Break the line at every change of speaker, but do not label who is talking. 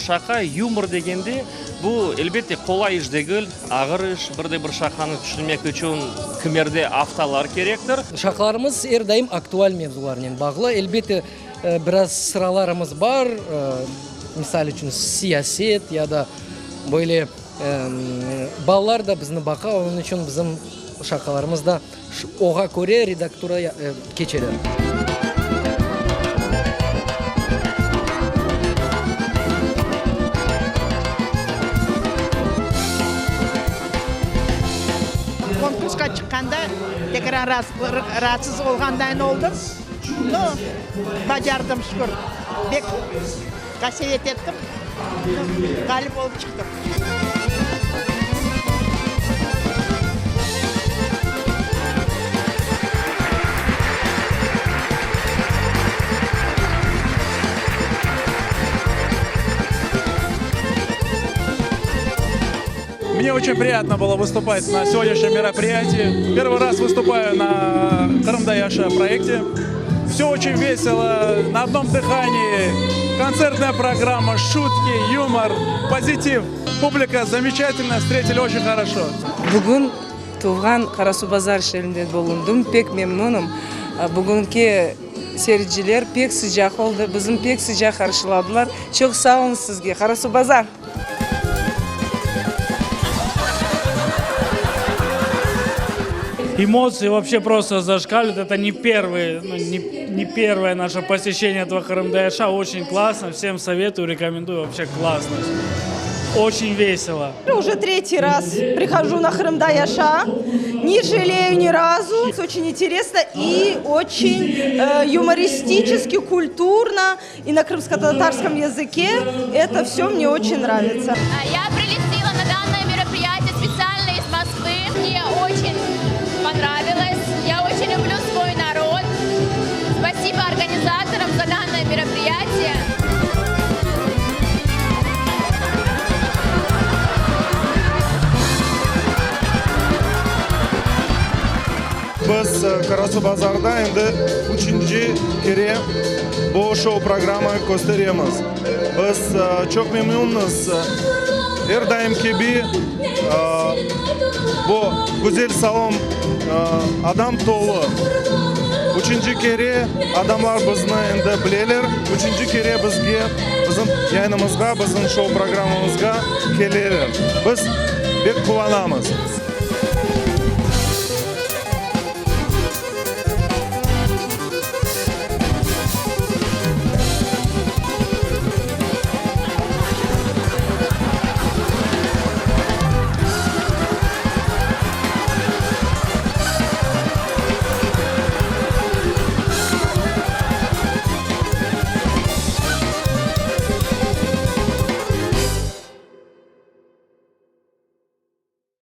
Şaqa, yumor degende, bu, elbette, qolay iş degil, ağır iş. Bir de bir şaqanı tüşünmek içün kimerde aftalar kerektir.
Şaqalarımız er daim aktual mevzularnen bağlı. Elbette, biraz sıralarımız bar, misal içün, siyaset ya da böyle balalar da bizni baqa, onıñ içün bizim şaqalarımız da oğa köre redaktura keçeler.
Konkursqa çıqqanda tekrar raatsız olğandayın oldım. No, bacardım, şükür. Bek qasevet ettim, ğalip olıp çıqtım.
Мне очень приятно было выступать на сегодняшнем мероприятии. Первый раз выступаю на Qırımda yaşa проекте. Все очень весело, на одном дыхании. Концертная программа, шутки, юмор, позитив. Публика замечательная, встретили очень хорошо.
Bugün tuvğan Qarasuvbazar şeerinde bulundım, pek memnunım. Bugünki seyirciler pek sıcaq oldı, bizni pek sıcaq qarşıladılar. Çoq sağ oluñ sizge, Qarasuvbazar!
Эмоции вообще просто зашкаливают. Это не первый, ну, не, не первое наше посещение этого Qırımda yaşa. Очень классно. Всем советую, рекомендую. Вообще классно. Очень весело.
Уже третий раз прихожу на Qırımda yaşa. Не жалею ни разу. Очень интересно и очень э, юмористически, культурно. И на крымско-татарском языке. Это все мне очень нравится.
Я прилетела на данное мероприятие специально из Москвы. Мне очень понравилось. Я очень люблю свой народ. Спасибо организаторам за данное мероприятие.
Biz Qarasuvbazarda endi üçünci kere bu şou-programma kösteremiz. Biz çoq memnünmiz. Er daim kibi bu güzel salon adam tolu. Üçünci kere adamlar bizni endi bileler, üçünci kere bizge, bizim yayınımızğa, bizim şou-programmamızğa keleler. Biz bek quvanamız.